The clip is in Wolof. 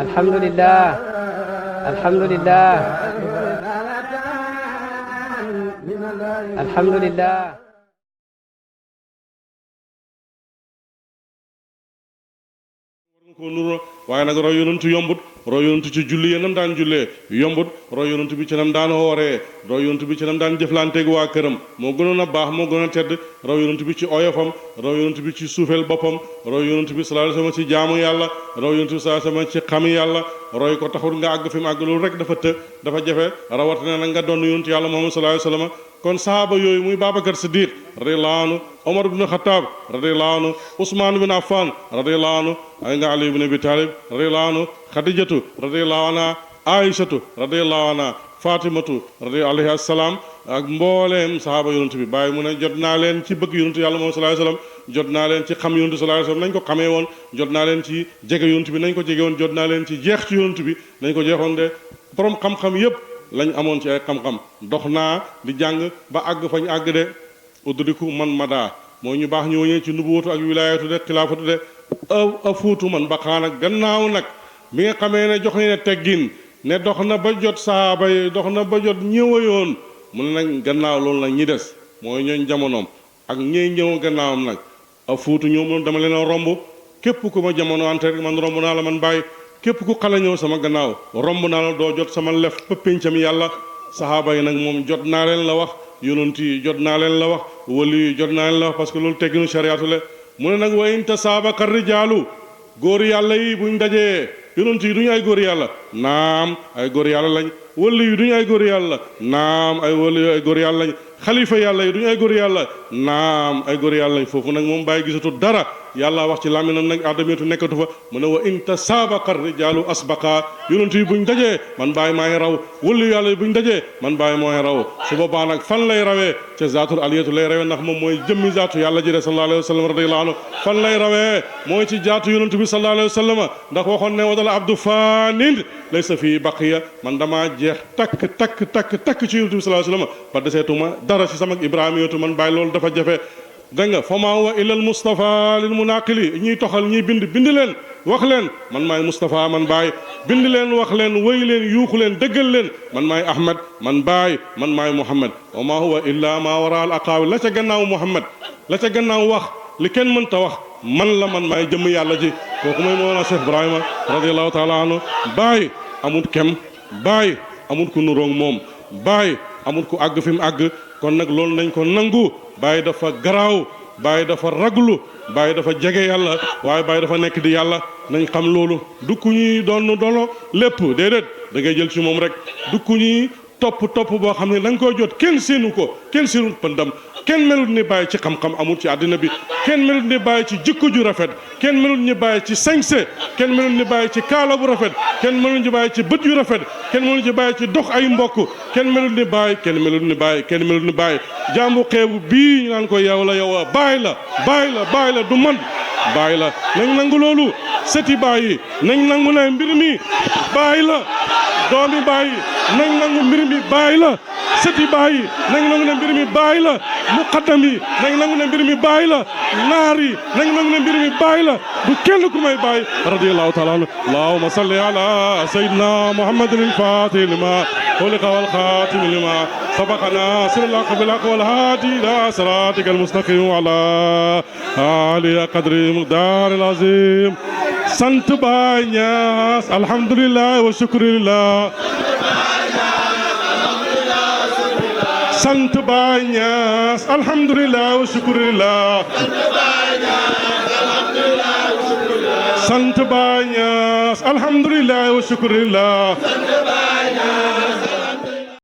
alhamdulillah alhamdulillah alhamdulillah ko nuro waaye nag roy yonentu yombut roy yonentu ci julli yenam daan jullee yombut roy yonentu bi ci nam daan wooree roy yonentu bi ci nam daan jëflanteeg waa këram moo gënoon a baax moo gënoon a tedd roy yonentu bi ci oyofam roy yonentu bi ci suufeel boppam roy yonentu bi sallallahu alayhi wasallam ci jaamu yàlla roy yonentu bi sallallahu alayhi wasallam ci xami yàlla roy ko taxul nga àgg fi mu àgg loolu rek dafa dafa jafe rawatina nag nga doon yonentu yàlla Muhammad sallallahu alayhi wasallam kon sahaaba yooyu muy Babacar Siddiq radiyallahu anhu Omar ibn Khattab radiyallahu anhu Ousmane ibn Affan radiyallahu anhu ay nga Ali ibn Abi Talib radiyallahu anhu Khadijatu radiyallahu anha Aïshatu radiyallahu anha Fatimatu radiyallahu alayha salaam ak mbooleem sahaaba yonent bi bàyyi mu ne jot naa leen ci bëgg yonent yàlla moom sallallahu alayhi wasallam jot naa leen ci xam yonent sallallahu alayhi wasallam nañ ko xamee woon jot naa leen ci jege yonent bi nañ ko jege woon jot naa leen ci jeex ci yonent bi nañ ko jeexoon de borom xam-xam yépp lañ amoon ci ay xam-xam dox naa di jàng ba àgg fañ àgg de udriku man mada mooy ñu baax ñëwñee ci nubuwatu ak wilaayatu de xilaafatu de a fuutu man ba xaana gannaaw nag bi nga xamee ne jox ne teggin ne dox na ba jot sahaaba yi dox na ba jot ñëwayoon mu ne nag gannaaw loolu nag ñi des mooy ñooñ jamonoom ak ñey ñëw gannaawam nag a fuutu ñoom loolu dama leen a romb képp ku ma jamono ante rek man romb naa la man bàyyi képp ku xala ñëw sama gannaaw romb naa la doo jot sama lef ba péncam yàlla sahaaba yi nag moom jot naa leen la wax yonent yi jot naa leen la wax wali yi jot naa leen la wax parce que loolu tegginu shariatu la mu ne nag wa in tasaabaqa rijaalu góor yàlla yi buñ dajee yonent yi duñu ay góor yàlla naam ay góor yàlla lañ wali yi duñu ay góor yàlla naam ay wali ay góor yàlla lañ xalifa yàlla yi duñu ay góor yàlla naam ay góor yàlla lañ foofu nag moom bàyyi gisatu dara yàlla wax ci làmminam nag aadamiyatu nekkatu fa mu ne wa in tasaabaqa rijaalu asbaqa yonent yi buñ dajee man bàyyi maay raw wali yàlla yi buñ dajee man bàyyi mooy raw su boobaa nag fan lay rawee ca zaatul aliyatu lay rawee ndax moom mooy jëmmi zaatu yàlla ji de sallallahu alayhi wa sallam radiyallahu anhu fan lay rawee mooy ci jaatu yonent bi sallallahu alayhi wa sallam ndax waxoon ne wadal abdu faanin laysa fii baqiya man damaa jeex takk ci yonent bi sallallahu alayhi wa sallam ba deseetuma dara ci sama ibrahimiyatu man bàyyi loolu dafa jafe dégg nga fa maa wa ilal Mustafa lil munaqili ñiy toxal ñiy bind leen wax leen man maay Mustafa man baay bind leen wax leen wéy leen yuuxu leen dëggal leen man maay Ahmed man baay man maay Muhammad wa maa huwa illa maa wara al aqaawi la ca gannaaw Muhammad la ca gannaaw wax li kenn mënta wax man la man maay jëmm yàlla ji kooku mooy Mawlana Cheikh Ibrahima radiyallahu taala anhu baay amut kem baay amut ku nuroog moom baay amut ku àgg fi mu àgg kon nag loolu nañ ko nangu Baay dafa garaaw Baay dafa raglu Baay dafa jege yàlla waaye Baay dafa nekk di yàlla nañ xam loolu du ku ñuy doon dono lépp déedéet da ngay jël ci moom rek du ku ñuy topp boo xam ne da nga koy jot kenn séenu ko kenn séenu pëndam kenn melut ni Baay ci xam-xam amul ci àddina bi kenn melut ni Baay ci jikko ju rafet kenn melut ni Baay ci sañse kenn melut ni Baay ci kaala bu rafet kenn melut ni Baay ci bët yu rafet kenn melut ni Baay ci dox ay mbokk kenn melut ni Baay kenn melut ni Baay kenn melut ni Baay jàmbu xeebu bii ñu naan ko yow la Baay la du man Baay la nañ nangu loolu seti Baay yi nañ nangu ne mbir mi Baay la doomi Baay yi nañ nangu mbir mi Baay la seti Baay yi nañ nangu ne mbir mi Baay la muqaddam yi nañ nangu ne mbir mi Baay la naar yi nañ nangu ne mbir mi Baay la du kenn ku may Baay radiyallahu ta'ala anhu allahumma salli ala sayyidina muhammadin al-fatih lima خلق والخاتم لما سبقنا سر الله بالحق والهادي الى صراطك المستقيم وعلى آله قدر مقدار العظيم sant Baay Ñas alhamdulillah wa shukrillah sant Baay Ñas alhamdulillah wa shukrillah sant Baay Ñas alhamdulillah wa shukrillah